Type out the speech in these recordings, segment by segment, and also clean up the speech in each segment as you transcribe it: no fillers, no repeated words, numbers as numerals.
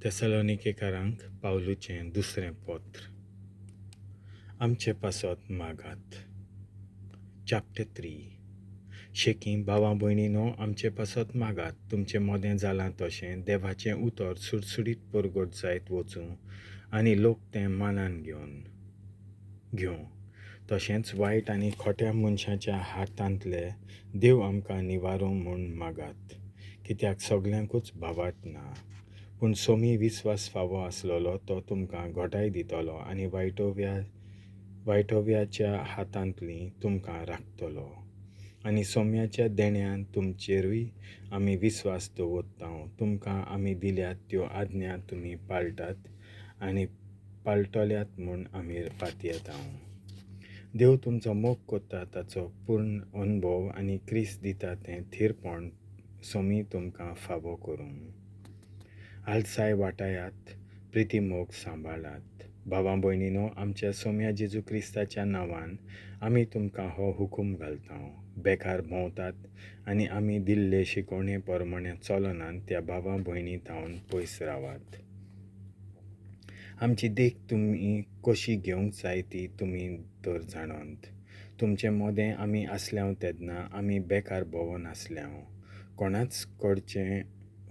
तेसलोनिकेकारांक पावलूचें दुसरें पत्र. आमचे पासत मागात. चॅप्टर 3. शेकी भावा भयणीनो, आमचे पासत मागात. तुमचे मोदें जालां तशें देवाचें उतर सुडसुडीत परगट जायत वचूं आनी लोक तें मानान घेवं. तशेंच वायट आनी खोट्या मनशाच्या हातांतले देव आमकां निवारूं म्हूण मागात, कित्याक सगल्यांकूच भावार्थ ना. पूण सोमी विस्वास फावो आसलेलो तो तुमकां घटाय दितलो आनी वायटोव्याच्या हातांतली तुमकां राखतलो. आनी सोम्याच्या देण्यान तुमचेरूय आमी विस्वास दवरता. तुमकां आमी दिल्यात त्यो आज्ञा तुमी पाळटात आनी पाळटल्यात म्हूण आमी पातयेता. देव तुमचो मोग करता ताचो पूर्ण अनुभव आनी क्रिस्त दिता तें थीरपण सोमी तुमकां फावो करूं. आलसाय वाटायात, प्रिती मोग सांबाळात. भावा भयणीनो, आमच्या सोम्या जेजू क्रिस्ताच्या नांवान आमी तुमकां हो हुकूम घालता. बेकार भोंवतात आनी आमी दिल्ले शिकवणे प्रमाणे चलनात त्या भावा भयणी थावन पयस रावात. आमची देख तुमी कशी घेवंक जाय ती तुमी तर जाणात. तुमचे मोदें आमी आसल्याव तेन्ना आमी बेकार भोंवनासल्याव. कोणाच कडचें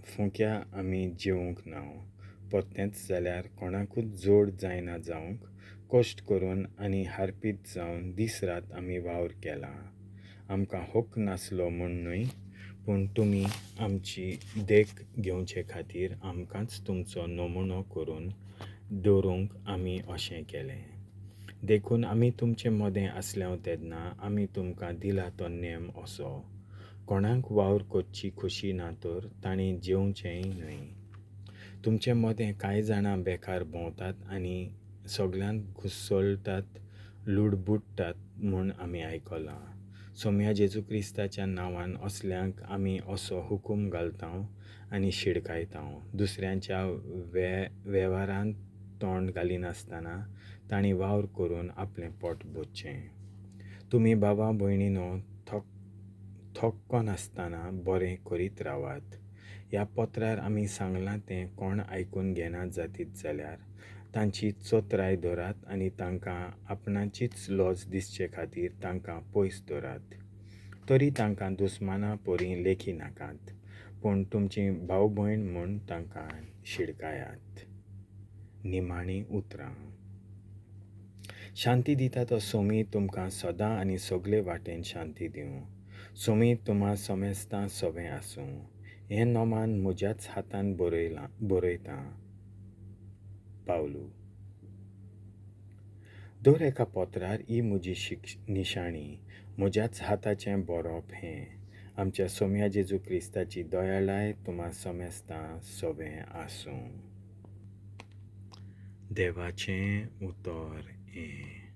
फुंक्या आमी जेवंक ना. परतेंच जाल्यार कोणाकूच जोड जायना जावंक कश्ट करून आनी हारपीत जावन दीस रात आमी वावर केला. आमकां हक्क नासलो म्हूण न्हय, पूण तुमी आमची देख घेवचे खातीर आमकांच तुमचो नमुनो करून दवरूंक आमी अशें केलें. देखून आमी तुमचे मदें आसल्याव तेन्ना आमी तुमकां दिला तो नेम असो, कोणाक वावर करची खोशी ना तर तांणी जेवचेंय न्हय. तुमचे मदें कांय जाणां बेकार भोंवतात आनी सगल्यांत घुसळटात, लुडबुडटात म्हूण आमी आयकलां. सोम्या जेजू क्रिस्ताच्या नांवान असल्यांक आमी असो हुकूम घालता आनी शिडकायता. दुसऱ्यांच्या वेव्हारांत तोंड घालिनासतना तांणी वावर करून आपलें पोट भरचें. तुमी भावा भयणीनो, थकनासतना बरें करीत रावात. ह्या पत्रार आमी सांगलां तें कोण आयकून घेना जातीत जाल्यार तांची चतराय धरात आनी तांकां आपणाचीच लज दिसचे खातीर तांकां पयस धरात. तरी तांकां दुस्माना परी लेखी नाकात, पूण तुमची भाव भयण म्हूण तांकां शिडकायात. निमाणी उतरां. शांती दिता तो सोमी तुमकां सदां आनी सगले वाटेन शांती दिवं. सोमी तुमा समेस्तां सवें आसूं. हें नोमान म्हज्याच हातान बरयतां. पावलू. दर एका पत्रार ही म्हजी निशाणी, म्हज्याच हाताचें बरोवप हें. आमच्या सोम्या जेजू क्रिस्ताची दयाळाय तुमा समेस्तां सवें आसूं. देवाचें उतर हें.